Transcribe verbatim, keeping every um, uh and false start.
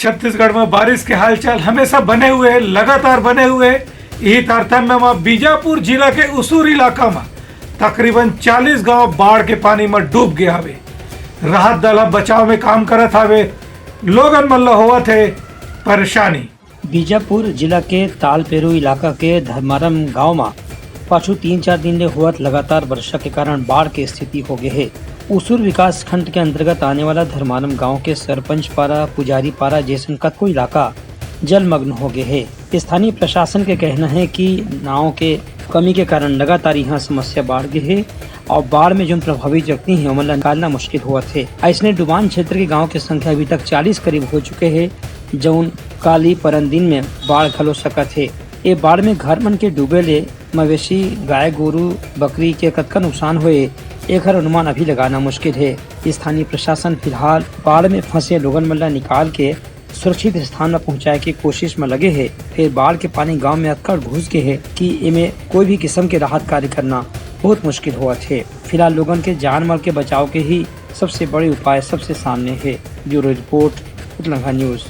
छत्तीसगढ़ में बारिश के हालचाल हमेशा बने हुए हे, लगातार बने हुए हे। इही तारतम्य में बीजापुर जिला के उसूर इलाका में तकरीबन चालीस गांव बाढ़ के पानी में डूब गए हवे। राहत दल ह बचाव में काम करत हवे, लोगन मन ल होवत हे परेशानी। बीजापुर जिला के तालपेरू इलाका के धर्मारम गांव म पाछू तीन चार दिन ले होवत लगातार वर्षा के कारण बाढ़ के स्थिति हो गए हे। उसूर विकास खंड के अंतर्गत आने वाला धर्मारम गांव के सरपंच पारा, पुजारी पारा जैसन कतको इलाका जलमग्न हो गए हे। स्थानीय प्रशासन के कहना हे कि नाव के कमी के कारण लगातार यहाँ समस्या बाढ़ गए हे और बाढ़ में जोन प्रभावित व्यक्ति हे, ओमन ला निकालना मुश्किल होवत हे। अइसने डुबान क्षेत्र के गांव के संख्या अभी तक चालीस करीब हो चुके हे, जउन काली परन दिन में बाढ़ घलो सकत हे। ए बाढ़ में घर मन के डूबे ले मवेशी, गाय, गोरू, बकरी के कतका नुकसान होए, एखर अनुमान अभी लगाना मुश्किल हे। स्थानीय प्रशासन फिलहाल बाढ़ में फंसे लोगन मन ला निकाल के सुरक्षित स्थान म पहुंचाए के कोशिश म लगे हे, फेर बाढ़ के पानी गांव में अतका घुस गे हे कि एमे कोई भी किस्म के राहत कार्य करना बहुत मुश्किल होवत हे। फिलहाल लोगन के जान माल के बचाव के ही सबसे बड़े उपाय सबसे सामने हे। ब्यूरो रिपोर्ट, उतलंघा न्यूज।